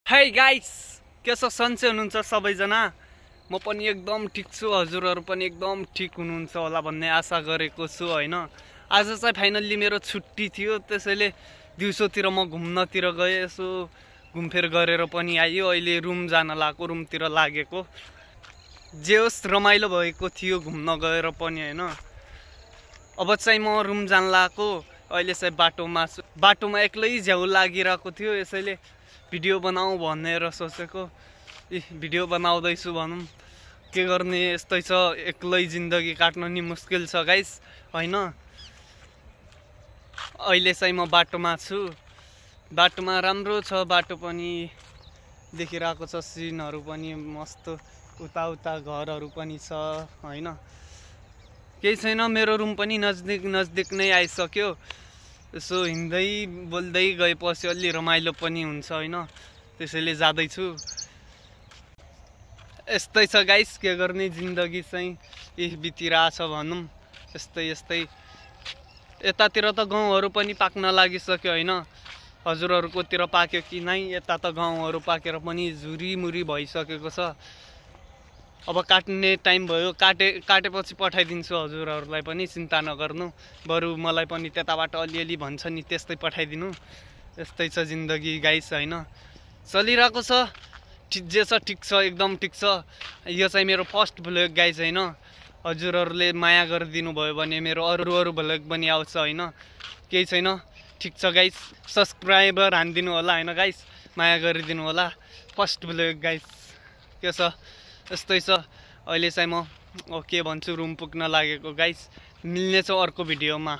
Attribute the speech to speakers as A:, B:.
A: Hey guys, के छ सन्चै हुनुहुन्छ सबैजना। म पनि एकदम ठिक छु, हजुरहरु पनि एकदम ठिक हुनुहुन्छ होला भन्ने आशा गरेको छु हैन। आज चाहिँ फाइनल्ली मेरो छुट्टी थियो, त्यसैले दिउँसोतिर म घुम्नतिर गए, यसो घुमफेर गरेर पनि आयो। अहिले रुम जान लागेको, रुमतिर लागेको। जे होस् रमाइलो भएको थियो घुम्न गएर पनि हैन। अब चाहिँ म रुम जान लागेको। अहिले चाहिँ बाटोमा एक्लै झ्याउ लागिरहेको थियो, यसैले भिडियो बनाऊ भनेर सोचेको। भिडियो बनाउँदैछु भनौँ, के गर्ने, यस्तै छ, एक्लै जिन्दगी काट्न नि मुस्किल छ गाइस हैन। अहिले चाहिँ म बाटोमा छु, बाटोमा राम्रो छ, बाटो पनि देखिरहेको छ, सिनहरु पनि मस्त, उता घरहरु पनि छ हैन। केही छैन, मेरो रुम पनि नजदिक नै आइसक्यो। यसो हिँड्दै बोल्दै गएपछि अलि रमाइलो पनि हुन्छ हैन, त्यसैले जाँदैछु। यस्तै छ गाइस, के गर्ने, जिन्दगी चाहिँ बितिरहेछ भनौँ। यस्तै यतातिर त गाउँहरु पनि पाक्न लागिसक्यो हैन। हजुरहरुकोतिर पाक्यो कि नै? यता त गाउँहरु पाकेर पनि झुरीमुरी भइसकेको छ। अब काट्ने टाइम भयो, काटेपछि पठाइदिन्छु हजुरहरुलाई पनि, चिन्ता नगर्नु। बरु मलाई पनि त्यताबाट अलिअलि भन्छ नि, त्यस्तै पठाइदिनु। यस्तै छ जिन्दगी गाइस हैन, चलिरहेको छ। जे छ ठिक छ, एकदम ठिक छ। यो चाहिँ मेरो फर्स्ट भ्लग गाइस हैन। हजुरहरुले माया गरिदिनु भयो भने मेरो अरु भ्लग पनि आउँछ हैन। केही छैन, ठिक छ गाइस। सब्स्क्राइबर हान्दिनु होला हैन गाइस, माया गरिदिनु होला। फर्स्ट भ्लग गाइस, के छ, यस्तै छ। अहिले चाहिँ म के भन्छु, रुम पुग्न लागेको गाइस। मिल्नेछ अर्को भिडियोमा।